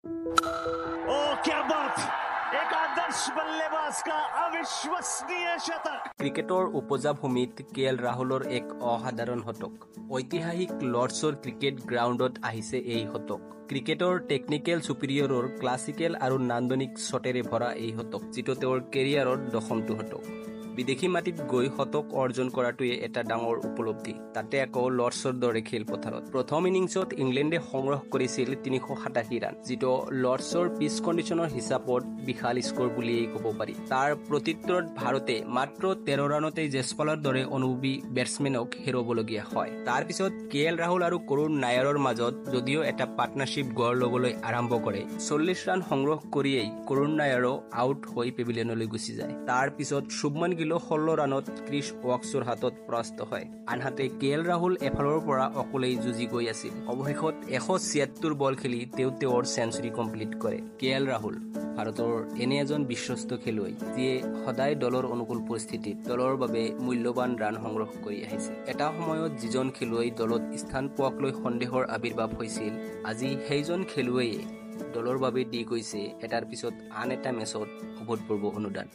ओ क्या बात, एक आदर्श बल्लेबाज का अविश्वसनीय शतक। ক্ৰিকেটৰ উপজা ভূমিত কে এল ৰাহুলৰ এক অসাধাৰণ শতক। ঐতিহাসিক লৰ্ডছৰ ক্ৰিকেট গ্ৰাউণ্ডত আহিছে এই শতক। ক্ৰিকেটৰ টেকনিকেল ছুপিৰিয়ৰৰ ক্লাছিকেল আৰু নান্দনিক শ্বটেৰে ভৰা এই শতক, যিটো তেওঁৰ কেৰিয়াৰৰ দশমটো শতক। বিদেশী মাটিত গৈ শতক অৰ্জন কৰাটোৱে এটা ডাঙৰ উপলব্ধি, তাতে আকৌ লৰ্ডছৰ দৰে খেলপথাৰত। প্ৰথম ইনিংছত ইংলেণ্ডে সংগ্ৰহ কৰিছিল 387 ৰান, যিটো লৰ্ডছৰ পিচ কণ্ডিশ্যনৰ হিচাপত বিশাল স্ক'ৰ বুলিয়েই ক'ব পাৰি। তাৰ প্ৰত্যুত্তৰত ভাৰতে মাত্ৰ 13 ৰানতেই জেছপালৰ দৰে অনুভৱী বেটছমেনক হেৰুৱাবলগীয়া হয়। তাৰ পিছত কে এল ৰাহুল আৰু কৰুণ নায়াৰৰ মাজত যদিও এটা পাৰ্টনাৰশ্বিপ গঢ় ল'বলৈ আৰম্ভ কৰে, 40 ৰান সংগ্ৰহ কৰিয়েই কৰুণ নায়াৰো আউট হৈ পেভিলিয়নলৈ গুচি যায়। তাৰ পিছত শুভমন গিলো 16 ৰানত ক্ৰিছ ৱক্সৰ হাতত পৰাস্ত হয়। আনহাতে কে এল ৰাহুল এফালৰ পৰা অকলেই যুঁজি গৈ আছিল। অৱশেষত 176 বল খেলি তেওঁ তেওঁৰ চেঞ্চুৰী কমপ্লিট কৰে। কে এল ৰাহুল ভাৰতৰ এনে এজন বিশ্বস্ত খেলুৱৈ, যিয়ে সদায় দলৰ অনুকূল পৰিস্থিতিত দলৰ বাবে মূল্যৱান ৰান সংগ্ৰহ কৰি আহিছে। এটা সময়ত যিজন খেলুৱৈ দলত স্থান পোৱাক লৈ সন্দেহৰ আৱিৰ্ভাৱ হৈছিল, আজি সেইজন খেলুৱৈয়ে দলৰ বাবে দি গৈছে এটাৰ পিছত আন এটা মেচত অভূতপূৰ্ব অনুদান।